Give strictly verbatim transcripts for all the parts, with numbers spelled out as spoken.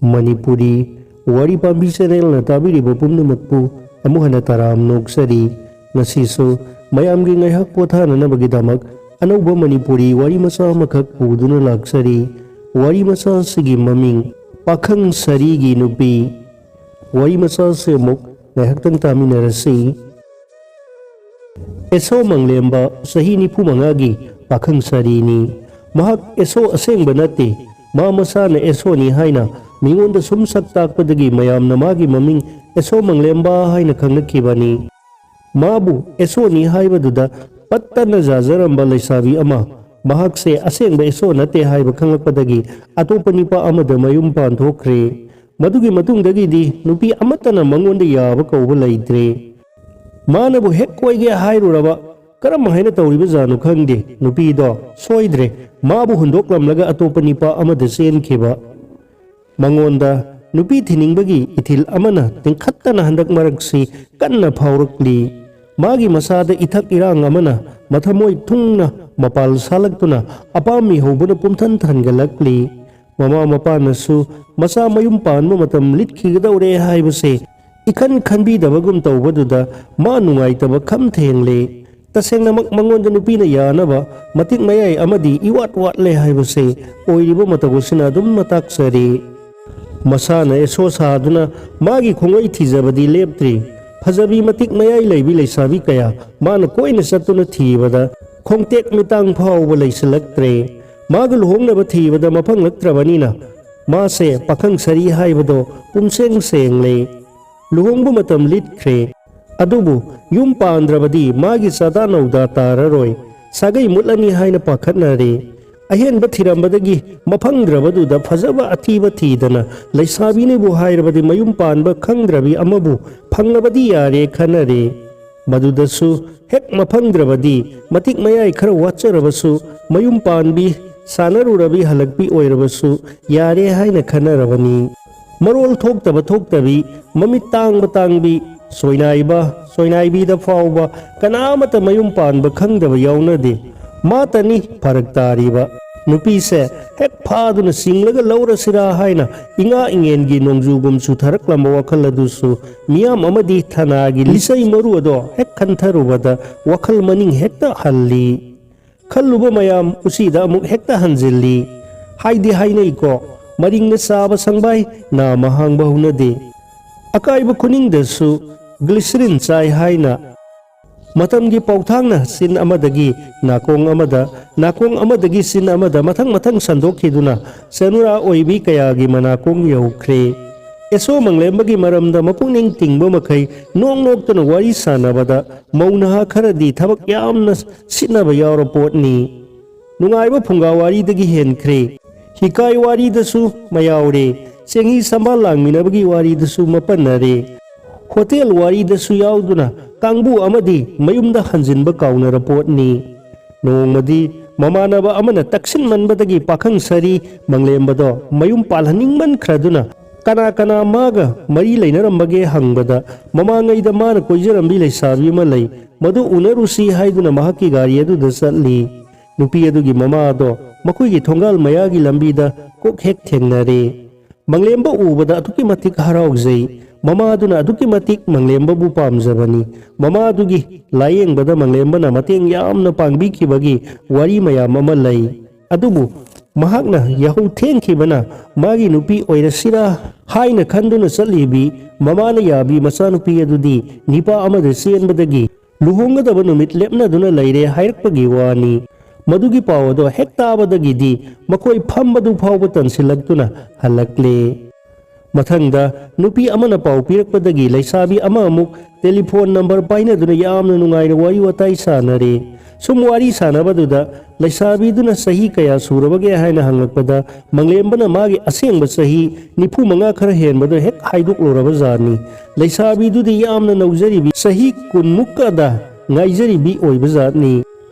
ꯃꯅꯤꯄꯨꯔꯤ ꯋꯥꯔꯤ ꯄꯥꯝꯕꯤ ꯆꯦꯅꯦꯜꯅ ꯇꯥꯕꯤꯔꯤꯕ ꯄꯨꯝꯅꯃꯛꯄꯨ ꯑꯃꯨꯛ ꯍꯟꯅ ꯇꯔꯥꯝ ꯅꯣꯛꯆꯔꯤ꯫ ꯉꯁꯤꯁꯨ ꯃꯌꯥꯝꯒꯤ ꯉꯥꯏꯍꯥꯛ ꯄꯣꯊꯥꯅꯅꯕꯒꯤꯗꯃꯛ ꯑꯅꯧꯕ ꯃꯅꯤꯄꯨꯔꯤ ꯋꯥꯔꯤ ꯃꯆꯥ ꯑꯃꯈꯛ ꯄꯨꯗꯨꯅ ꯂꯥꯛꯆꯔꯤ꯫ ꯋꯥꯔꯤ ꯃꯆꯥ ꯑꯁꯤꯒꯤ ꯃꯃꯤꯡ ꯄꯥꯈꯪ ꯁꯥꯔꯤꯒꯤ ꯅꯨꯄꯤ꯫ ꯋꯥꯔꯤ ꯃꯆꯥ ꯑꯁꯤ ꯑꯃꯨꯛ ꯉꯥꯏꯍꯥꯛꯇꯪ ꯇꯥꯃꯤꯟꯅꯔꯁꯤ꯫ ꯑꯦꯁꯣ ꯃꯪꯂꯦꯝꯕ ꯆꯍꯤ ꯅꯤꯐꯨ ꯃꯉꯥꯒꯤ ꯄꯥꯈꯪ ꯁꯥꯔꯤꯅꯤ꯫ ꯃꯍꯥꯛ ꯑꯦꯁꯣ ꯑꯁꯦꯡꯕ ꯅꯠꯇꯦ꯫ ꯃꯥ ꯃꯁꯥꯅ ꯑꯦꯁꯣꯅꯤ ꯍꯥꯏꯅ ꯃꯤꯉꯣꯟꯗ ꯁꯨꯝ ꯁꯛ ꯇꯥꯛꯄꯗꯒꯤ ꯃꯌꯥꯝꯅ ꯃꯥꯒꯤ ꯃꯃꯤꯡ ꯑꯦꯁꯣ ꯃꯪꯂꯦꯝꯕ ꯍꯥꯏꯅ ꯈꯪꯅꯈꯤꯕꯅꯤ꯫ ꯃꯥꯕꯨ ꯑꯦꯁꯣꯅꯤ ꯍꯥꯏꯕꯗꯨꯗ ꯄꯠꯇꯅ ꯌꯥꯖꯔꯝꯕ ꯂꯩꯁꯥꯕꯤ ꯑꯃ ꯃꯍꯥꯛꯁꯦ ꯑꯁꯦꯡꯕ ꯑꯦꯁꯣ ꯅꯠꯇꯦ ꯍꯥꯏꯕ ꯈꯪꯂꯛꯄꯗꯒꯤ ꯑꯇꯣꯞꯄ ꯅꯨꯄꯥ ꯑꯃꯗ ꯃꯌꯨꯝ ꯄꯥꯟꯊꯣꯛꯈ꯭ꯔꯦ꯫ ꯃꯗꯨꯒꯤ ꯃꯇꯨꯡꯗꯒꯤꯗꯤ ꯅꯨꯄꯤ ꯑꯃꯠꯇꯅ ꯃꯉꯣꯟꯗ ꯌꯥꯕ ꯀꯧꯕ ꯂꯩꯇ꯭ꯔꯦ꯫ ꯃꯥꯅꯕꯨ ꯍꯦꯛ ꯀꯣꯏꯒꯦ ꯍꯥꯏꯔꯨꯔꯕ, ꯀꯔꯝ ꯍꯥꯏꯅ ꯇꯧꯔꯤꯕꯖꯥꯠꯅꯣ ꯈꯪꯗꯦ, ꯅꯨꯄꯤꯗꯣ ꯁꯣꯏꯗ꯭ꯔꯦ, ꯃꯥꯕꯨ ꯍꯨꯟꯗꯣꯛꯂꯝꯂꯒ ꯑꯇꯣꯞꯄ ꯅꯨꯄꯥ ꯑꯃꯗ ꯆꯦꯟꯈꯤꯕ꯫ ꯃꯉꯣꯟꯗ ꯅꯨꯄꯤ ꯊꯤꯅꯤꯡꯕꯒꯤ ꯏꯊꯤꯜ ꯑꯃꯅ ꯇꯤꯡꯈꯠꯇꯅ ꯍꯟꯗꯛ ꯃꯔꯛꯁꯤ ꯀꯟꯅ ꯐꯥꯎꯔꯛꯂꯤ꯫ ꯃꯥꯒꯤ ꯃꯁꯥꯗ ꯏꯊꯛ ꯏꯔꯥꯡ ꯑꯃꯅ ꯃꯊꯃꯣꯏ ꯊꯨꯡꯅ ꯃꯄꯥꯜ ꯁꯥꯂꯛꯇꯨꯅ ꯑꯄꯥꯝꯃꯤ ꯍꯧꯕꯅ ꯄꯨꯝꯊꯟ ꯊꯟꯒꯠꯂꯛꯂꯤ꯫ ꯃꯃꯥ ꯃꯄꯥꯅꯁꯨ ꯃꯆꯥ ꯃꯌꯨꯝ ꯄꯥꯟꯕ ꯃꯇꯝ ꯂꯤꯠꯈꯤꯒꯗꯧꯔꯦ ꯍꯥꯏꯕꯁꯦ ꯏꯈꯟ ꯈꯟꯕꯤꯗꯕꯒꯨꯝ ꯇꯧꯕꯗꯨꯗ ꯃꯥ ꯅꯨꯡꯉꯥꯏꯇꯕ ꯈꯝ ꯊꯦꯡꯂꯦ꯫ ꯇꯁꯦꯡꯅꯃꯛ ꯃꯉꯣꯟꯗ ꯅꯨꯄꯤꯅ ꯌꯥꯅꯕ ꯃꯇꯤꯛ ꯃꯌꯥꯏ ꯑꯃꯗꯤ ꯏꯋꯥꯠ ꯋꯥꯠꯂꯦ ꯍꯥꯏꯕꯁꯦ ꯑꯣꯏꯔꯤꯕ ꯃꯇꯧ ꯑꯁꯤꯅ ꯑꯗꯨꯝ ꯃꯇꯥꯛꯆꯔꯤ꯫ ꯃꯁꯥꯅ ꯑꯦꯁꯣ ꯁꯥꯗꯨꯅ ꯃꯥꯒꯤ ꯈꯣꯡꯂꯩ ꯊꯤꯖꯕꯗꯤ ꯂꯦꯞꯇ꯭ꯔꯤ꯫ ꯐꯖꯕꯤ ꯃꯇꯤꯛ ꯃꯌꯥꯏ ꯂꯩꯕꯤ ꯂꯩꯁꯥꯕꯤ ꯀꯌꯥ ꯃꯥꯅ ꯀꯣꯏꯅ ꯆꯠꯇꯨꯅ ꯊꯤꯕꯗ ꯈꯣꯡꯇꯦꯛ ꯃꯤꯇꯥꯡ ꯐꯥꯎꯕ ꯂꯩꯁꯤꯜꯂꯛꯇ꯭ꯔꯦ꯫ ꯃꯥꯒ ꯂꯨꯍꯣꯡꯅꯕ ꯊꯤꯕꯗ ꯃꯐꯪꯂꯛꯇ꯭ꯔꯕꯅꯤꯅ ꯃꯥꯁꯦ ꯄꯥꯈꯪ ꯁꯔꯤ ꯍꯥꯏꯕꯗꯣ ꯄꯨꯝꯁꯦꯡ ꯁꯦꯡꯂꯦ꯫ ꯂꯨꯍꯣꯡꯕ ꯃꯇꯝ ꯂꯤꯠꯈ꯭ꯔꯦ꯫ ꯑꯗꯨꯕꯨ ꯌꯨꯝ ꯄꯥꯟꯗ꯭ꯔꯕꯗꯤ ꯃꯥꯒꯤ ꯆꯥꯗꯥ ꯅꯧꯗꯥ ꯇꯥꯔꯔꯣꯏ꯫ ꯁꯥꯒꯩ ꯃꯨꯠꯂꯅꯤ ꯍꯥꯏꯅ ꯄꯥꯈꯠꯅꯔꯦ꯫ ꯑꯍꯦꯟꯕ ꯊꯤꯔꯝꯕꯗꯒꯤ ꯃꯐꯪꯗ꯭ꯔꯕꯗꯨꯗ ꯐꯖꯕ ꯑꯊꯤꯕ ꯊꯤꯗꯅ ꯂꯩꯁꯥꯕꯤꯅꯤꯕꯨ ꯍꯥꯏꯔꯕꯗꯤ ꯃꯌꯨꯝ ꯄꯥꯟꯕ ꯈꯪꯗ꯭ꯔꯕꯤ ꯑꯃꯕꯨ ꯐꯪꯂꯕꯗꯤ ꯌꯥꯔꯦ ꯈꯟꯅꯔꯦ꯫ ꯃꯗꯨꯗꯁꯨ ꯍꯦꯛ ꯃꯐꯪꯗ꯭ꯔꯕꯗꯤ ꯃꯇꯤꯛ ꯃꯌꯥꯏ ꯈꯔ ꯋꯥꯠꯆꯔꯕꯁꯨ ꯃꯌꯨꯝ ꯄꯥꯟꯕꯤ ꯁꯥꯟꯅꯔꯨꯔꯕꯤ ꯍꯜꯂꯛꯄꯤ ꯑꯣꯏꯔꯕꯁꯨ ꯌꯥꯔꯦ ꯍꯥꯏꯅ ꯈꯟꯅꯔꯕꯅꯤ꯫ ꯃꯔꯣꯜ ꯊꯣꯛꯇꯕ ꯊꯣꯛꯇꯕꯤ, ꯃꯃꯤꯠ ꯇꯥꯡꯕ ꯇꯥꯡꯕꯤ, ꯁꯣꯏꯅꯥꯏꯕ ꯁꯣꯏꯅꯥꯏꯕꯤꯗ ꯐꯥꯎꯕ ꯀꯅꯥ ꯑꯃꯠꯇ ꯃꯌꯨꯝ ꯄꯥꯟꯕ ꯈꯪꯗꯕ ꯌꯥꯎꯅꯗꯦ꯫ ꯃꯥꯇꯅꯤ ꯐꯔꯛ ꯇꯥꯔꯤꯕ꯫ ꯅꯨꯄꯤꯁꯦ ꯍꯦꯛ ꯐꯥꯗꯨꯅ ꯆꯤꯡꯂꯒ ꯂꯧꯔꯁꯤꯔꯥ ꯍꯥꯏꯅ ꯏꯉꯥ ꯏꯉꯦꯟꯒꯤ ꯅꯣꯡꯖꯨꯒꯨꯝ ꯆꯨꯊꯔꯛꯂꯝꯕ ꯋꯥꯈꯜ ꯑꯗꯨꯁꯨ ꯃꯤꯌꯥꯝ ꯑꯃꯗꯤ ꯊꯅꯥꯒꯤ ꯂꯤꯆꯩ ꯃꯔꯨ ꯑꯗꯣ ꯍꯦꯛ ꯈꯟꯊꯔꯨꯕꯗ ꯋꯥꯈꯜ ꯃꯅꯤꯡ ꯍꯦꯛꯇ ꯍꯜꯂꯤ꯫ ꯈꯜꯂꯨꯕ ꯃꯌꯥꯝ ꯎꯆꯤꯗ ꯑꯃꯨꯛ ꯍꯦꯛꯇ ꯍꯟꯖꯤꯜꯂꯤ꯫ ꯍꯥꯏꯗꯤ ꯍꯥꯏꯅꯩꯀꯣ, ꯃꯔꯤꯡꯅ ꯆꯥꯕ ꯁꯪꯕꯥꯏ ꯅꯥꯃ ꯍꯥꯡꯕ ꯍꯧꯅꯗꯦ꯫ ꯑꯀꯥꯏꯕ ꯈꯨꯅꯤꯡꯗꯁꯨ ꯒ꯭ꯂꯤꯁꯔꯤꯟ ꯆꯥꯏ ꯍꯥꯏꯅ ꯃꯇꯝꯒꯤ ꯄꯥꯎꯊꯥꯡꯅ ꯆꯤꯟ ꯑꯃꯗꯒꯤ ꯅꯥꯀꯣꯡ ꯑꯃꯗ, ꯅꯥꯀꯣꯡ ꯑꯃꯗꯒꯤ ꯆꯤꯟ ꯑꯃꯗ ꯃꯊꯪ ꯃꯊꯪ ꯁꯟꯗꯣꯛꯈꯤꯗꯨꯅ ꯆꯅꯨꯔꯥ ꯑꯣꯏꯕꯤ ꯀꯌꯥꯒꯤ ꯃꯅꯥꯀꯣꯡ ꯌꯧꯈ꯭ꯔꯦ꯫ ꯑꯦꯁꯣ ꯃꯪꯂꯦꯝꯕꯒꯤ ꯃꯔꯝꯗ ꯃꯄꯨꯛꯅꯤꯡ ꯇꯤꯡꯕ ꯃꯈꯩ ꯅꯣꯛ ꯅꯣꯛꯇꯅ ꯋꯥꯔꯤ ꯁꯥꯟꯅꯕꯗ ꯃꯧ ꯅꯍꯥ ꯈꯔꯗꯤ ꯊꯕꯛ ꯌꯥꯝꯅ ꯁꯤꯠꯅꯕ ꯌꯥꯎꯔ ꯄꯣꯠꯅꯤ꯫ ꯅꯨꯡꯉꯥꯏꯕ ꯐꯨꯡꯒꯥ ꯋꯥꯔꯤꯗꯒꯤ ꯍꯦꯟꯈ꯭ꯔꯦ꯫ ꯍꯤꯀꯥꯏ ꯋꯥꯔꯤꯗꯁꯨ ꯃꯌꯥꯎꯔꯦ꯫ ꯆꯦꯡꯍꯤ ꯁꯝꯕꯥꯜ ꯂꯥꯡꯃꯤꯟꯅꯕꯒꯤ ꯋꯥꯔꯤꯗꯁꯨ ꯃꯄꯟꯅꯔꯦ꯫ ꯍꯣꯇꯦꯜ ꯋꯥꯔꯤꯗꯁꯨ ꯌꯥꯎꯗꯨꯅ ꯀꯥꯡꯕꯨ ꯑꯃꯗꯤ ꯃꯌꯨꯝꯗ ꯍꯟꯖꯤꯟꯕ ꯀꯥꯎꯅꯔ ꯄꯣꯠꯅꯤ꯫ ꯅꯣꯡꯃꯗꯤ ꯃꯃꯥꯟꯅꯕ ꯑꯃꯅ ꯇꯛꯁꯤꯟꯃꯟꯕꯗꯒꯤ ꯄꯥꯈꯪ ꯁꯔꯤ ꯃꯪꯂꯦꯝꯕꯗꯣ ꯃꯌꯨꯝ ꯄꯥꯜꯍꯟꯅꯤꯡꯃꯟꯈ꯭ꯔꯗꯨꯅ ꯀꯅꯥ ꯀꯅꯥ ꯃꯥꯒ ꯃꯔꯤ ꯂꯩꯅꯔꯝꯕꯒꯦ ꯍꯪꯕꯗ ꯃꯃꯥꯡꯉꯩꯗ ꯃꯥꯅ ꯀꯣꯏꯖꯔꯝꯕꯤ ꯂꯩꯁꯥꯕꯤ ꯑꯃ ꯂꯩ, ꯃꯗꯨ ꯎꯅꯔꯨꯁꯤ ꯍꯥꯏꯗꯨꯅ ꯃꯍꯥꯛꯀꯤ ꯒꯥꯔꯤ ꯑꯗꯨꯗ ꯆꯠꯂꯤ꯫ ꯅꯨꯄꯤ ꯑꯗꯨꯒꯤ ꯃꯃꯥ ꯑꯗꯣ ꯃꯈꯣꯏꯒꯤ ꯊꯣꯡꯒꯥꯜ ꯃꯌꯥꯒꯤ ꯂꯝꯕꯤꯗ ꯀꯣꯛ ꯍꯦꯛ ꯊꯦꯡꯅꯔꯦ꯫ ꯃꯪꯂꯦꯝꯕ ꯎꯕꯗ ꯑꯗꯨꯛꯀꯤ ꯃꯇꯤꯛ ꯍꯔꯥꯎꯖꯩ꯫ ꯃꯃꯥꯗꯨꯅ ꯑꯗꯨꯛꯀꯤ ꯃꯇꯤꯛ ꯃꯪꯂꯦꯝꯕꯕꯨ ꯄꯥꯝꯖꯕꯅꯤ꯫ ꯃꯃꯥꯗꯨꯒꯤ ꯂꯥꯌꯦꯡꯕꯗ ꯃꯪꯂꯦꯝꯕꯅ ꯃꯇꯦꯡ ꯌꯥꯝꯅ ꯄꯥꯡꯕꯤꯈꯤꯕꯒꯤ ꯋꯥꯔꯤ ꯃꯌꯥꯝ ꯑꯃ ꯂꯩ꯫ ꯑꯗꯨꯕꯨ ꯃꯍꯥꯛꯅ ꯌꯥꯍꯧ ꯊꯦꯡꯈꯤꯕꯅ ꯃꯥꯒꯤ ꯅꯨꯄꯤ ꯑꯣꯏꯔꯁꯤꯔꯥ ꯍꯥꯏꯅ ꯈꯟꯗꯨꯅ ꯆꯠꯂꯤꯕꯤ ꯃꯃꯥꯅ ꯌꯥꯕꯤ ꯃꯆꯥꯅꯨꯄꯤ ꯑꯗꯨꯗꯤ ꯅꯤꯄꯥ ꯑꯃꯗ ꯆꯦꯟꯕꯗꯒꯤ ꯂꯨꯍꯣꯡꯒꯗꯕ ꯅꯨꯃꯤꯠ ꯂꯦꯞꯅꯗꯨꯅ ꯂꯩꯔꯦ ꯍꯥꯏꯔꯛꯄꯒꯤ ꯋꯥꯅꯤ꯫ ꯃꯗꯨꯒꯤ ꯄꯥꯎ ꯑꯗꯣ ꯍꯦꯛ ꯇꯥꯕꯗꯒꯤꯗꯤ ꯃꯈꯣꯏ ꯐꯝꯕꯗꯨ ꯐꯥꯎꯕ ꯇꯟꯁꯤꯜꯂꯛꯇꯨꯅ ꯍꯜꯂꯛꯂꯦ꯫ ꯃꯊꯪꯗ ꯅꯨꯄꯤ ꯑꯃꯅ ꯄꯥꯎ ꯄꯤꯔꯛꯄꯗꯒꯤ ꯂꯩꯁꯥꯕꯤ ꯑꯃ ꯑꯃꯨꯛ ꯇꯦꯂꯤꯐꯣꯟ ꯅꯝꯕꯔ ꯄꯥꯏꯅꯗꯨꯅ ꯌꯥꯝꯅ ꯅꯨꯡꯉꯥꯏꯅ ꯋꯥꯔꯤ ꯋꯥꯇꯥꯏ ꯁꯥꯟꯅꯔꯦ꯫ ꯁꯨꯝ ꯋꯥꯔꯤ ꯁꯥꯟꯅꯕꯗꯨꯗ ꯂꯩꯁꯥꯕꯤꯗꯨꯅ ꯆꯍꯤ ꯀꯌꯥ ꯁꯨꯔꯕꯒꯦ ꯍꯥꯏꯅ ꯍꯪꯂꯛꯄꯗ ꯃꯪꯂꯦꯝꯕꯅ ꯃꯥꯒꯤ ꯑꯁꯦꯡꯕ ꯆꯍꯤ ꯅꯤꯐꯨ ꯃꯉꯥ ꯈꯔ ꯍꯦꯟꯕꯗꯣ ꯍꯦꯛ ꯍꯥꯏꯗꯣꯛꯂꯨꯔꯕ ꯖꯥꯠꯅꯤ꯫ ꯂꯩꯁꯥꯕꯤꯗꯨꯗꯤ ꯌꯥꯝꯅ ꯅꯧꯖꯔꯤꯕꯤ ꯆꯍꯤ ꯀꯨꯟꯃꯨꯛꯀꯗ ꯉꯥꯏꯖꯔꯤꯕꯤ ꯑꯣꯏꯕ ꯖꯥꯠꯅꯤ꯫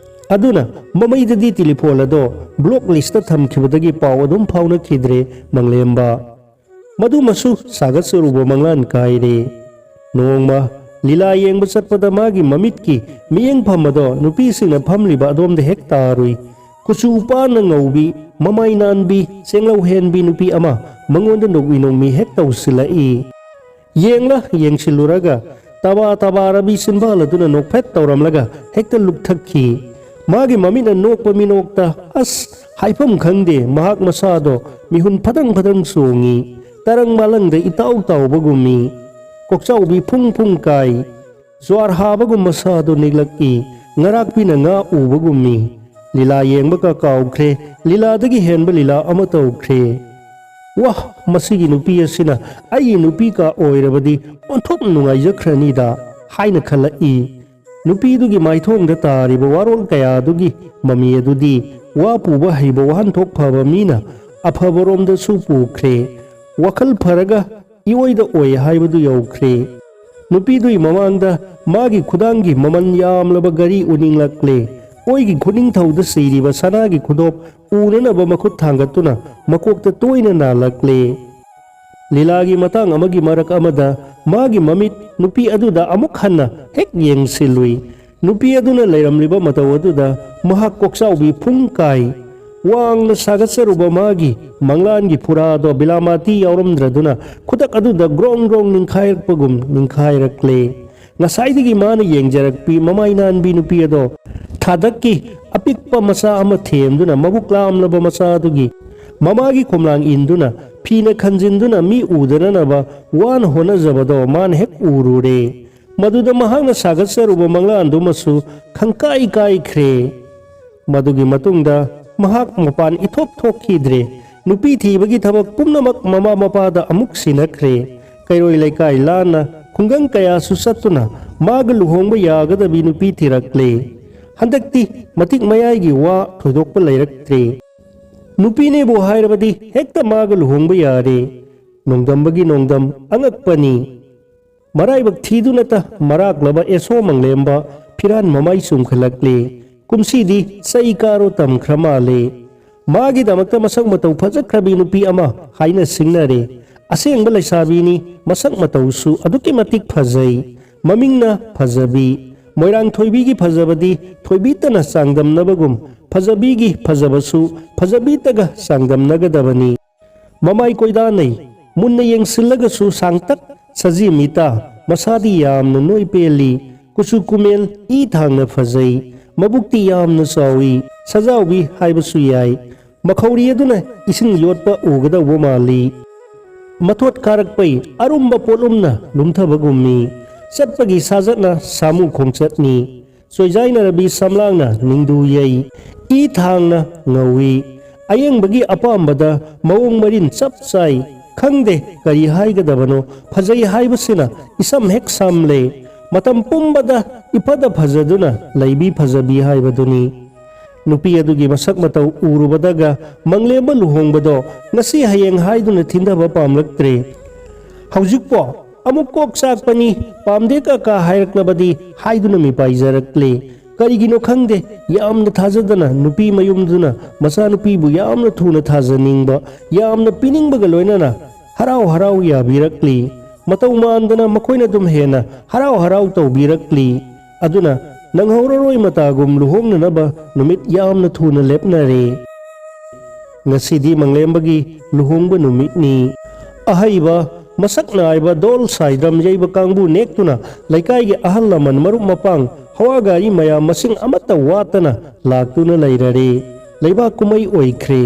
ꯑꯗꯨꯅ ꯃꯃꯩꯗꯗꯤ ꯇꯦꯂꯤꯐꯣꯟ ꯑꯗꯣ ꯕ꯭ꯂꯣꯛ ꯂꯤꯁꯇ ꯊꯝꯈꯤꯕꯗꯒꯤ ꯄꯥꯎ ꯑꯗꯨꯝ ꯐꯥꯎꯅꯈꯤꯗ꯭ꯔꯦ ꯃꯪꯂꯦꯝꯕ꯫ ꯃꯗꯨꯃꯁꯨ ꯁꯥꯒꯠꯆꯔꯨꯕ ꯃꯪꯂꯥꯟ ꯀꯥꯏꯔꯦ꯫ ꯅꯣꯡꯃ ꯂꯤꯂꯥ ꯌꯦꯡꯕ ꯆꯠꯄꯗ ꯃꯥꯒꯤ ꯃꯃꯤꯠꯀꯤ ꯃꯤꯠꯌꯦꯡꯐꯝ ꯑꯗꯣ ꯅꯨꯄꯤꯁꯤꯡꯅ ꯐꯝꯂꯤꯕ ꯑꯗꯣꯝꯗ ꯍꯦꯛ ꯇꯥꯔꯨꯏ꯫ ꯀꯨꯆꯨ ꯄꯥꯅ ꯉꯧꯕꯤ, ꯃꯃꯥꯏ ꯅꯥꯟꯕꯤ, ꯆꯦꯡꯂꯧ ꯍꯦꯟꯕꯤ ꯅꯨꯄꯤ ꯑꯃ ꯃꯉꯣꯟꯗ ꯅꯣꯛꯃꯤ ꯅꯣꯛꯃꯤ ꯍꯦꯛ ꯇꯧꯁꯤꯜꯂꯛꯏ꯫ ꯌꯦꯡꯂ ꯌꯦꯡꯁꯤꯜꯂꯨꯔꯒ ꯇꯕꯥ ꯇꯕꯥ ꯔꯕꯤ ꯆꯤꯟꯕꯥꯜ ꯑꯗꯨꯅ ꯅꯣꯛꯐꯦꯠ ꯇꯧꯔꯝꯂꯒ ꯍꯦꯛꯇ ꯂꯨꯞꯊꯛꯈꯤ꯫ ꯃꯥꯒꯤ ꯃꯃꯤꯠꯅ ꯅꯣꯛꯄ ꯃꯤꯅꯣꯛꯇ ꯑꯁ ꯍꯥꯏꯐꯝ ꯈꯪꯗꯦ, ꯃꯍꯥꯛ ꯃꯁꯥꯗꯣ ꯃꯤꯍꯨꯟ ꯐꯗꯪ ꯐꯗꯪ ꯆꯣꯡꯉꯤ, ꯇꯔꯪ ꯃꯥꯂꯪꯗ ꯏꯇꯥꯎ ꯇꯥꯎꯕꯒꯨꯝꯃꯤ꯫ ꯀꯣꯛꯆꯥꯎꯕꯤ ꯐꯨꯡ ꯐꯨꯡ ꯀꯥꯏ꯫ ꯖ꯭ꯋꯥꯔ ꯍꯥꯕꯒꯨꯝ ꯃꯁꯥꯗꯣ ꯅꯤꯛꯂꯛꯏ, ꯉꯔꯥꯛꯄꯤꯅ ꯉꯥ ꯎꯕꯒꯨꯝꯃꯤ꯫ ꯂꯤꯂꯥ ꯌꯦꯡꯕꯒ ꯀꯥꯎꯈ꯭ꯔꯦ, ꯂꯤꯂꯥꯗꯒꯤ ꯍꯦꯟꯕ ꯂꯤꯂꯥ ꯑꯃ ꯇꯧꯈ꯭ꯔꯦ꯫ ꯋꯥꯍ, ꯃꯁꯤꯒꯤ ꯅꯨꯄꯤ ꯑꯁꯤꯅ ꯑꯩꯒꯤ ꯅꯨꯄꯤ ꯀꯥ ꯑꯣꯏꯔꯕꯗꯤ ꯑꯣꯟꯊꯣꯛ ꯅꯨꯡꯉꯥꯏꯖꯈ꯭ꯔꯅꯤꯗ ꯍꯥꯏꯅ ꯈꯜꯂꯛꯏ꯫ ꯅꯨꯄꯤꯗꯨꯒꯤ ꯃꯥꯏꯊꯣꯡꯗ ꯇꯥꯔꯤꯕ ꯋꯥꯔꯣꯜ ꯀꯌꯥꯗꯨꯒꯤ ꯃꯃꯤ ꯑꯗꯨꯗꯤ ꯋꯥ ꯄꯨꯕ ꯍꯩꯕ ꯋꯥꯍꯟꯊꯣꯛ ꯐꯕ ꯃꯤꯅ ꯑꯐꯕꯔꯣꯝꯗꯁꯨ ꯄꯨꯈ꯭ꯔꯦ꯫ ꯋꯥꯈꯜ ꯐꯔꯒ ꯏꯑꯣꯏꯗ ꯑꯣꯏ ꯍꯥꯏꯕꯗꯨ ꯌꯧꯈ꯭ꯔꯦ꯫ ꯅꯨꯄꯤꯗꯨꯒꯤ ꯃꯃꯥꯡꯗ ꯃꯥꯒꯤ ꯈꯨꯗꯥꯡꯒꯤ ꯃꯃꯜ ꯌꯥꯝꯂꯕ ꯘꯔꯤ ꯎꯅꯤꯡꯂꯛꯂꯦ꯫ ꯑꯣꯏꯒꯤ ꯈꯨꯅꯤꯡꯊꯧꯗ ꯁꯤꯔꯤꯕ ꯁꯅꯥꯒꯤ ꯈꯨꯗꯣꯞ ꯎꯅꯅꯕ ꯃꯈꯨꯠ ꯊꯥꯡꯒꯠꯇꯨꯅ ꯃꯀꯣꯛꯇ ꯇꯣꯏꯅ ꯅꯥꯜꯂꯛꯂꯦ꯫ ꯂꯤꯂꯥꯒꯤ ꯃꯇꯥꯡ ꯑꯃꯒꯤ ꯃꯔꯛ ꯑꯃꯗ ꯃꯥꯒꯤ ꯃꯃꯤꯠ ꯅꯨꯄꯤ ꯑꯗꯨꯗ ꯑꯃꯨꯛ ꯍꯟꯅ ꯍꯦꯛ ꯌꯦꯡꯁꯤꯜꯂꯨꯏ꯫ ꯅꯨꯄꯤ ꯑꯗꯨꯅ ꯂꯩꯔꯝꯂꯤꯕ ꯃꯇꯧ ꯑꯗꯨꯗ ꯃꯍꯥꯛ ꯀꯣꯛꯆꯥꯎꯕꯤ ꯐꯨꯡ ꯀꯥꯏ꯫ ꯋꯥꯡꯅ ꯁꯥꯒꯠꯆꯔꯨꯕ ꯃꯥꯒꯤ ꯃꯪꯂꯥꯟꯒꯤ ꯐꯨꯔꯥꯗꯣ ꯕꯤꯂꯥꯃꯥꯇꯤ ꯌꯥꯎꯔꯝꯗ꯭ꯔꯗꯨꯅ ꯈꯨꯗꯛ ꯑꯗꯨꯗ ꯒ꯭ꯔꯣꯡ ꯒ꯭ꯔꯣꯡ ꯅꯤꯡꯈꯥꯏꯔꯛꯄꯒꯨꯝ ꯅꯤꯡꯈꯥꯏꯔꯛꯂꯦ꯫ ꯉꯁꯥꯏꯗꯒꯤ ꯃꯥꯅ ꯌꯦꯡꯖꯔꯛꯄꯤ ꯃꯃꯥꯏ ꯅꯥꯟꯕꯤ ꯅꯨꯄꯤ ꯑꯗꯣ ꯊꯥꯗꯛꯀꯤ ꯑꯄꯤꯛꯄ ꯃꯆꯥ ꯑꯃ ꯊꯦꯝꯗꯨꯅ ꯃꯕꯨꯛ ꯂꯥꯝꯂꯕ ꯃꯆꯥꯗꯨꯒꯤ ꯃꯃꯥꯒꯤ ꯈꯣꯝꯂꯥꯡ ꯏꯟꯗꯨꯅ ꯐꯤꯅ ꯈꯟꯖꯤꯟꯗꯨꯅ ꯃꯤ ꯎꯗꯅꯅꯕ ꯋꯥꯅ ꯍꯣꯠꯅꯖꯕꯗꯣ ꯃꯥꯅ ꯍꯦꯛ ꯎꯔꯨꯔꯦ꯫ ꯃꯗꯨꯗ ꯃꯍꯥꯛꯅ ꯁꯥꯒꯠꯆꯔꯨꯕ ꯃꯪꯂꯥꯟꯗꯨꯃꯁꯨ ꯈꯪꯀꯥꯏ ꯀꯥꯏꯈ꯭ꯔꯦ꯫ ꯃꯗꯨꯒꯤ ꯃꯇꯨꯡꯗ ꯃꯍꯥꯛ ꯃꯄꯥꯟ ꯏꯊꯣꯛ ꯊꯣꯛꯈꯤꯗ꯭ꯔꯦ꯫ ꯅꯨꯄꯤ ꯊꯤꯕꯒꯤ ꯊꯕꯛ ꯄꯨꯝꯅꯃꯛ ꯃꯃꯥ ꯃꯄꯥꯗ ꯑꯃꯨꯛ ꯁꯤꯟꯅꯈ꯭ꯔꯦ꯫ ꯀꯩꯔꯣꯏ ꯂꯩꯀꯥꯏ ꯂꯥꯟꯅ ꯈꯨꯡꯒꯪ ꯀꯌꯥꯁꯨ ꯆꯠꯇꯨꯅ ꯃꯥꯒ ꯂꯨꯍꯣꯡꯕ ꯌꯥꯒꯗꯕꯤ ꯅꯨꯄꯤ ꯊꯤꯔꯛꯂꯦ꯫ ꯍꯟꯗꯛꯇꯤ ꯃꯇꯤꯛ ꯃꯌꯥꯏꯒꯤ ꯋꯥ ꯊꯣꯏꯗꯣꯛꯄ ꯂꯩꯔꯛꯇ꯭ꯔꯦ꯫ ꯅꯨꯄꯤꯅꯦꯕꯨ ꯍꯥꯏꯔꯕꯗꯤ ꯍꯦꯛꯇ ꯃꯥꯒ ꯂꯨꯍꯣꯡꯕ ꯌꯥꯔꯦ꯫ ꯅꯣꯡꯗꯝꯕꯒꯤ ꯅꯣꯡꯗꯝ ꯑꯉꯛꯄꯅꯤ꯫ ꯃꯔꯥꯏꯕꯛ ꯊꯤꯗꯨꯅꯇ ꯃꯔꯥꯛꯂꯕ ꯑꯦꯁꯣ ꯃꯪꯂꯦꯝꯕ ꯐꯤꯔꯥꯟ ꯃꯃꯥꯏ ꯆꯨꯝꯈꯠꯂꯛꯂꯦ꯫ ꯀꯨꯝꯁꯤꯗꯤ ꯆꯩ ꯀꯥꯔꯣ ꯇꯝꯈ꯭ꯔ ꯃꯥꯜꯂꯦ꯫ ꯃꯥꯒꯤꯗꯃꯛꯇ ꯃꯁꯛ ꯃꯇꯧ ꯐꯖꯈ꯭ꯔꯕꯤ ꯅꯨꯄꯤ ꯑꯃ ꯍꯥꯏꯅ ꯁꯤꯡꯅꯔꯦ꯫ ꯑꯁꯦꯡꯕ ꯂꯩꯁꯥꯕꯤꯅꯤ, ꯃꯁꯛ ꯃꯇꯧꯁꯨ ꯑꯗꯨꯛꯀꯤ ꯃꯇꯤꯛ ꯐꯖꯩ꯫ ꯃꯃꯤꯡꯅ ꯐꯖꯕꯤ꯫ ꯃꯣꯏꯔꯥꯡ ꯊꯣꯏꯕꯤꯒꯤ ꯐꯖꯕꯗꯤ ꯊꯣꯏꯕꯤꯇꯅ ꯆꯥꯡꯗꯝꯅꯕꯒꯨꯝ, ꯐꯖꯕꯤꯒꯤ ꯐꯖꯕꯁꯨ ꯐꯖꯕꯤꯇꯒ ꯆꯥꯡꯗꯝꯅꯒꯗꯕꯅꯤ꯫ ꯃꯃꯥꯏ ꯀꯣꯏꯗꯥꯅꯩ, ꯃꯨꯟꯅ ꯌꯦꯡꯁꯤꯜꯂꯒꯁꯨ ꯁꯥꯡꯇꯛ ꯁꯖꯤ ꯃꯤꯇꯥ, ꯃꯁꯥꯗꯤ ꯌꯥꯝꯅ ꯅꯣꯏ ꯄꯦꯜꯂꯤ, ꯀꯨꯆꯨ ꯀꯨꯃꯦꯜ ꯏ ꯊꯥꯡꯅ ꯐꯖꯩ, ꯃꯕꯨꯛꯇꯤ ꯌꯥꯝꯅ ꯆꯥꯎꯏ, ꯁꯖꯥꯎꯕꯤ ꯍꯥꯏꯕꯁꯨ ꯌꯥꯏ꯫ ꯃꯈꯧꯔꯤ ꯑꯗꯨꯅ ꯏꯁꯤꯡ ꯌꯣꯠꯄ ꯎꯒꯗꯧꯕ ꯃꯥꯜꯂꯤ꯫ ꯃꯊꯣꯠ ꯀꯥꯔꯛꯄꯩ ꯑꯔꯨꯝꯕ ꯄꯣꯠꯂꯨꯝꯅ ꯂꯨꯝꯊꯕꯒꯨꯝꯃꯤ꯫ ꯆꯠꯄꯒꯤ ꯁꯥꯖꯠꯅ ꯁꯥꯃꯨ ꯈꯣꯡꯆꯠꯅꯤ꯫ ꯆꯣꯏꯖꯥꯏꯅꯔꯕꯤ ꯁꯝꯂꯥꯡꯅ ꯅꯤꯡꯗꯨ ꯌꯩ꯫ ꯏ ꯊꯥꯡꯅ ꯉꯧꯏ꯫ ꯑꯌꯦꯡꯕꯒꯤ ꯑꯄꯥꯝꯕꯗ ꯃꯑꯣꯡ ꯃꯔꯤꯟ ꯆꯞ ꯆꯥꯏ꯫ ꯈꯪꯗꯦ ꯀꯔꯤ ꯍꯥꯏꯒꯗꯕꯅꯣ, ꯐꯖꯩ ꯍꯥꯏꯕꯁꯤꯅ ꯏꯁꯝ ꯍꯦꯛ ꯁꯝꯂꯦ꯫ ꯃꯇꯝ ꯄꯨꯝꯕꯗ ꯏꯐꯗ ꯐꯖꯗꯨꯅ ꯂꯩꯕꯤ ꯐꯖꯕꯤ ꯍꯥꯏꯕꯗꯨꯅꯤ꯫ ꯅꯨꯄꯤ ꯑꯗꯨꯒꯤ ꯃꯁꯛ ꯃꯇꯧ ꯎꯔꯨꯕꯗꯒ ꯃꯪꯂꯦꯝꯕ ꯂꯨꯍꯣꯡꯕꯗꯣ ꯉꯁꯤ ꯍꯌꯦꯡ ꯍꯥꯏꯗꯨꯅ ꯊꯤꯟꯊꯕ ꯄꯥꯝꯂꯛꯇ꯭ꯔꯦ꯫ ꯍꯧꯖꯤꯛꯄꯣ ꯑꯃꯨꯛ ꯀꯣꯛ ꯆꯥꯛꯄꯅꯤ, "ꯄꯥꯝꯗꯦ ꯀꯀꯥ" ꯍꯥꯏꯔꯛꯂꯕꯗꯤ ꯍꯥꯏꯗꯨꯅ ꯃꯤꯄꯥꯏꯖꯔꯛꯂꯦ꯫ ꯀꯔꯤꯒꯤꯅꯣ ꯈꯪꯗꯦ, ꯌꯥꯝꯅ ꯊꯥꯖꯗꯅ ꯅꯨꯄꯤ ꯃꯌꯨꯝꯗꯨꯅ ꯃꯆꯥꯅꯨꯄꯤꯕꯨ ꯌꯥꯝꯅ ꯊꯨꯅ ꯊꯥꯖꯅꯤꯡꯕ, ꯌꯥꯝꯅ ꯄꯤꯅꯤꯡꯕꯒ ꯂꯣꯏꯅꯅ ꯍꯔꯥꯎ ꯍꯔꯥꯎ ꯌꯥꯕꯤꯔꯛꯂꯤ꯫ ꯃꯇꯧ ꯃꯥꯟꯗꯅ ꯃꯈꯣꯏꯅ ꯑꯗꯨꯝ ꯍꯦꯟꯅ ꯍꯔꯥꯎ ꯍꯔꯥꯎ ꯇꯧꯕꯤꯔꯛꯂꯤ꯫ ꯑꯗꯨꯅ ꯅꯪꯍꯧꯔꯔꯣꯏ ꯃꯇꯥꯒꯨꯝ ꯂꯨꯍꯣꯡꯅꯅꯕ ꯅꯨꯃꯤꯠ ꯌꯥꯝꯅ ꯊꯨꯅ ꯂꯦꯞꯅꯔꯦ꯫ ꯉꯁꯤꯗꯤ ꯃꯪꯂꯦꯝꯕꯒꯤ ꯂꯨꯍꯣꯡꯕ ꯅꯨꯃꯤꯠꯅꯤ꯫ ꯑꯍꯩꯕ, ꯃꯁꯛ ꯅꯥꯏꯕ ꯗꯣꯜ ꯁꯥꯏꯗ꯭ꯔꯝ ꯌꯩꯕ ꯀꯥꯡꯕꯨ ꯅꯦꯛꯇꯨꯅ ꯂꯩꯀꯥꯏꯒꯤ ꯑꯍꯜ ꯂꯃꯟ ꯃꯔꯨꯞ ꯃꯄꯥꯡ ꯍꯋꯥ ꯒꯥꯔꯤ ꯃꯌꯥꯝ ꯃꯁꯤꯡ ꯑꯃꯠꯇ ꯋꯥꯠꯇꯅ ꯂꯥꯛꯇꯨꯅ ꯂꯩꯔꯔꯦ꯫ ꯂꯩꯕꯥꯛ ꯀꯨꯝꯍꯩ ꯑꯣꯏꯈ꯭ꯔꯦ꯫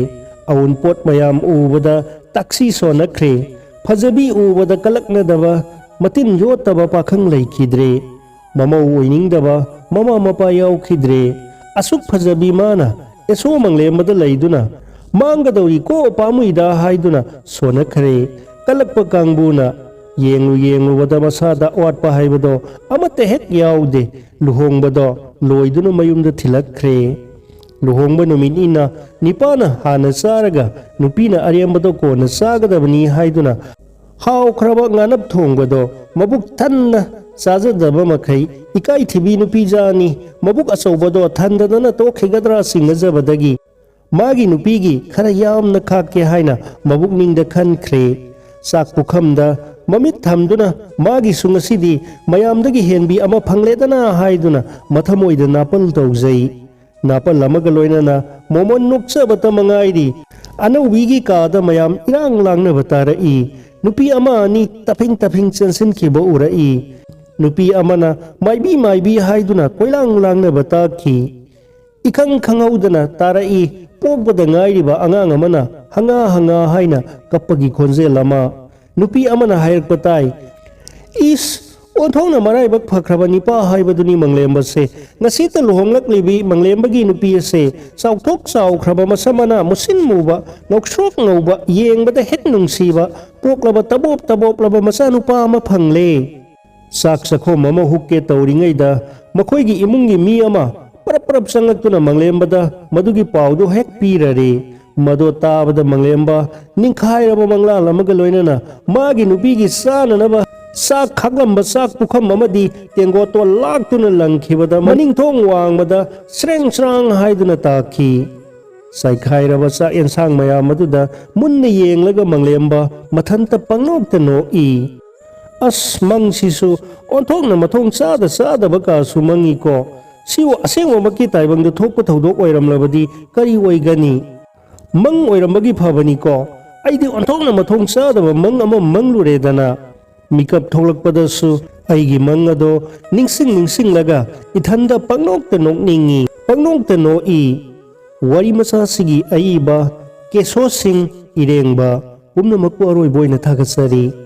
ꯑꯎꯟꯄꯣꯠ ꯃꯌꯥꯝ ꯎꯕꯗ ꯇꯥꯛꯁꯤ ꯁꯣꯟꯅꯈ꯭ꯔꯦ꯫ ꯐꯖꯕꯤ ꯎꯕꯗ ꯀꯂꯛꯅꯗꯕ, ꯃꯇꯤꯟ ꯌꯣꯠꯇꯕ ꯄꯥꯈꯪ ꯂꯩꯈꯤꯗ꯭ꯔꯦ꯫ ꯃꯃꯧ ꯑꯣꯏꯅꯤꯡꯗꯕ ꯃꯃꯥ ꯃꯄꯥ ꯌꯥꯎꯈꯤꯗ꯭ꯔꯦ꯫ ꯑꯁꯨꯛ ꯐꯖꯕꯤ ꯃꯥꯅ ꯑꯦꯁꯣ ꯃꯪꯂꯦꯝꯕꯗ ꯂꯩꯗꯨꯅ ꯃꯥꯡꯒꯗꯧꯔꯤꯀꯣ ꯄꯥꯝꯃꯨꯏꯗ ꯍꯥꯏꯗꯨꯅ ꯁꯣꯟꯅꯈ꯭ꯔꯦ꯫ ꯀꯜꯂꯛꯄ ꯀꯥꯡꯕꯨꯅ ꯌꯦꯡꯂꯨ ꯌꯦꯡꯂꯨꯕꯗ ꯃꯁꯥꯗ ꯑꯋꯥꯠꯄ ꯍꯥꯏꯕꯗꯣ ꯑꯃꯠꯇ ꯍꯦꯛ ꯌꯥꯎꯗꯦ꯫ ꯂꯨꯍꯣꯡꯕꯗꯣ ꯂꯣꯏꯗꯨꯅ ꯃꯌꯨꯝꯗ ꯊꯤꯜꯂꯛꯈ꯭ꯔꯦ꯫ ꯂꯨꯍꯣꯡꯕ ꯅꯨꯃꯤꯠꯅꯤꯅ ꯅꯤꯄꯥꯅ ꯍꯥꯟꯅ ꯆꯥꯔꯒ ꯅꯨꯄꯤꯅ ꯑꯔꯦꯝꯕꯗꯣ ꯀꯣꯟꯅ ꯆꯥꯒꯗꯕꯅꯤ ꯍꯥꯏꯗꯨꯅ ꯍꯥꯎꯈ꯭ꯔꯕ ꯉꯥꯅꯞ ꯊꯣꯡꯕꯗꯣ ꯃꯕꯨꯛ ꯊꯟꯅ ꯆꯥꯖꯗꯕ ꯃꯈꯩ ꯏꯀꯥꯏ ꯊꯤꯕꯤ ꯅꯨꯄꯤꯖꯥꯅꯤ꯫ ꯃꯕꯨꯛ ꯑꯆꯧꯕꯗꯣ ꯊꯟꯗꯗꯅ ꯇꯣꯛꯈꯤꯒꯗ꯭ꯔꯥ ꯆꯤꯡꯅꯖꯕꯗꯒꯤ ꯃꯥꯒꯤ ꯅꯨꯄꯤꯒꯤ ꯈꯔ ꯌꯥꯝꯅ ꯈꯥꯛꯀꯦ ꯍꯥꯏꯅ ꯃꯕꯨꯛꯅꯤꯡꯗ ꯈꯟꯈ꯭ꯔꯦ꯫ ꯆꯥꯛ ꯄꯨꯈꯝꯗ ꯃꯃꯤꯠ ꯊꯝꯗꯨꯅ ꯃꯥꯒꯤꯁꯨ ꯉꯁꯤꯗꯤ ꯃꯌꯥꯝꯗꯒꯤ ꯍꯦꯟꯕꯤ ꯑꯃ ꯐꯪꯂꯦꯗꯅ ꯍꯥꯏꯗꯨꯅ ꯃꯊꯃꯣꯏꯗ ꯅꯥꯄꯜ ꯇꯧꯖꯩ꯫ ꯅꯥꯄꯜ ꯑꯃꯒ ꯂꯣꯏꯅꯅ ꯃꯣꯃꯣꯟ ꯅꯣꯛꯆꯕꯇ ꯃꯉꯥꯏꯔꯤ꯫ ꯑꯅꯧꯕꯤꯒꯤ ꯀꯥꯗ ꯃꯌꯥꯝ ꯏꯔꯥꯡ ꯂꯥꯡꯅꯕ ꯇꯥꯔꯛꯏ꯫ ꯅꯨꯄꯤ ꯑꯃ ꯑꯅꯤ ꯇꯐꯤꯡ ꯇꯐꯤꯡ ꯆꯦꯟꯁꯤꯟꯈꯤꯕ ꯎꯔꯛꯏ꯫ ꯅꯨꯄꯤ ꯑꯃꯅ "ꯃꯥꯏꯕꯤ, ꯃꯥꯏꯕꯤ" ꯍꯥꯏꯗꯨꯅ ꯀꯣꯏꯂꯥꯡ ꯂꯥꯡꯅꯕ ꯇꯥꯈꯤ꯫ ꯏꯈꯪ ꯈꯪꯍꯧꯗꯅ ꯇꯥꯔꯛꯏ꯫ ꯄꯣꯛꯄꯗ ꯉꯥꯏꯔꯤꯕ ꯑꯉꯥꯡ ꯑꯃꯅ "ꯍꯉꯥ, ꯍꯉꯥ" ꯍꯥꯏꯅ ꯀꯞꯄꯒꯤ ꯈꯣꯟꯖꯦꯜ ꯑꯃ꯫ ꯅꯨꯄꯤ ꯑꯃꯅ ꯍꯥꯏꯔꯛꯄ ꯇꯥꯏ, "ꯏꯁ, ꯑꯣꯟꯊꯣꯛꯅ ꯃꯔꯥꯏꯕꯛ ꯐꯈ꯭ꯔꯕ ꯅꯤꯄꯥ ꯍꯥꯏꯕꯗꯨꯅꯤ ꯃꯪꯂꯦꯝꯕꯁꯦ꯫ ꯉꯁꯤꯇ ꯂꯨꯍꯣꯡꯂꯛꯂꯤꯕꯤ ꯃꯪꯂꯦꯝꯕꯒꯤ ꯅꯨꯄꯤ ꯑꯁꯦ ꯆꯥꯎꯊꯣꯛ ꯆꯥꯎꯈ꯭ꯔꯕ, ꯃꯁꯝ ꯃꯅꯥ ꯃꯨꯁꯤꯟ ꯃꯨꯕ, ꯉꯧꯁ꯭ꯔꯣꯛ ꯉꯧꯕ, ꯌꯦꯡꯕꯗ ꯍꯦꯛ ꯅꯨꯡꯁꯤꯕ, ꯄꯣꯛꯂꯕ ꯇꯕꯣꯞ ꯇꯕꯣꯞꯂꯕ ꯃꯆꯥꯅꯨꯄꯥ ꯑꯃ ꯐꯪꯂꯦ"꯫ ꯆꯥꯛ ꯆꯥꯛꯈꯣꯝ ꯑꯃ ꯍꯨꯛꯀꯦ ꯇꯧꯔꯤꯉꯩꯗ ꯃꯈꯣꯏꯒꯤ ꯏꯃꯨꯡꯒꯤ ꯃꯤ ꯑꯃ ꯄꯔꯞ ꯄꯔꯞ ꯆꯪꯂꯛꯇꯨꯅ ꯃꯪꯂꯦꯝꯕꯗ ꯃꯗꯨꯒꯤ ꯄꯥꯎꯗꯨ ꯍꯦꯛ ꯄꯤꯔꯔꯦ꯫ ꯃꯗꯣ ꯇꯥꯕꯗ ꯃꯪꯂꯦꯝꯕ ꯅꯤꯡꯈꯥꯏꯔꯕ ꯃꯪꯂꯥꯜ ꯑꯃꯒ ꯂꯣꯏꯅꯅ ꯃꯥꯒꯤ ꯅꯨꯄꯤꯒꯤ ꯆꯥꯅꯅꯕ ꯆꯥꯛ ꯈꯥꯛꯂꯝꯕ ꯆꯥꯛ ꯄꯨꯈꯝ ꯑꯃꯗꯤ ꯇꯦꯡꯒꯣꯠꯇꯣ ꯂꯥꯛꯇꯨꯅ ꯂꯪꯈꯤꯕꯗ ꯃꯅꯤꯡꯊꯣꯡ ꯋꯥꯡꯃꯗ ꯁ꯭ꯔꯦꯡ ꯁ꯭ꯔꯥꯡ ꯍꯥꯏꯗꯨꯅ ꯇꯥꯈꯤ꯫ ꯆꯥꯏꯈꯥꯏꯔꯕ ꯆꯥꯛ ꯌꯦꯟꯁꯥꯡ ꯃꯌꯥꯝ ꯑꯗꯨꯗ ꯃꯨꯟꯅ ꯌꯦꯡꯂꯒ ꯃꯪꯂꯦꯝꯕ ꯃꯊꯟꯇ ꯄꯪꯅꯣꯛꯇ ꯅꯣꯛꯏ꯫ "ꯑꯁ, ꯃꯪꯁꯤꯁꯨ ꯑꯣꯟꯊꯣꯛꯅ ꯃꯊꯣꯡ ꯆꯥꯗ ꯆꯥꯗꯕ ꯀꯥꯁꯨ ꯃꯪꯉꯤꯀꯣ꯫ ꯁꯤꯕꯨ ꯑꯁꯦꯡꯕꯃꯛꯀꯤ ꯇꯥꯏꯕꯪꯗ ꯊꯣꯛꯄ ꯊꯧꯗꯣꯛ ꯑꯣꯏꯔꯝꯂꯕꯗꯤ ꯀꯔꯤ ꯑꯣꯏꯒꯅꯤ? ꯃꯪ ꯑꯣꯏꯔꯝꯕꯒꯤ ꯐꯕꯅꯤꯀꯣ꯫ ꯑꯩꯗꯤ ꯑꯣꯟꯊꯣꯛꯅ ꯃꯊꯣꯡ ꯆꯥꯗꯕ ꯃꯪ ꯑꯃ ꯃꯪꯂꯨꯔꯦꯗꯅ"꯫ ꯃꯤꯀꯞ ꯊꯣꯛꯂꯛꯄꯗꯁꯨ ꯑꯩꯒꯤ ꯃꯪ ꯑꯗꯣ ꯅꯤꯡꯁꯤꯡ ꯅꯤꯡꯁꯤꯡꯂꯒ ꯏꯊꯟꯗ ꯄꯪꯅꯣꯛꯇ ꯅꯣꯛꯅꯤꯡꯏ, ꯄꯪꯅꯣꯛꯇ ꯅꯣꯛꯏ꯫ ꯋꯥꯔꯤ ꯃꯆꯥꯁꯤꯒꯤ ꯑꯏꯕ ꯀꯦꯁꯣ ꯁꯤꯡ ꯏꯔꯦꯡꯕ꯫ ꯄꯨꯝꯅꯃꯛꯄꯨ ꯑꯔꯣꯏꯕ ꯑꯣꯏꯅ ꯊꯥꯒꯠꯆꯔꯤ꯫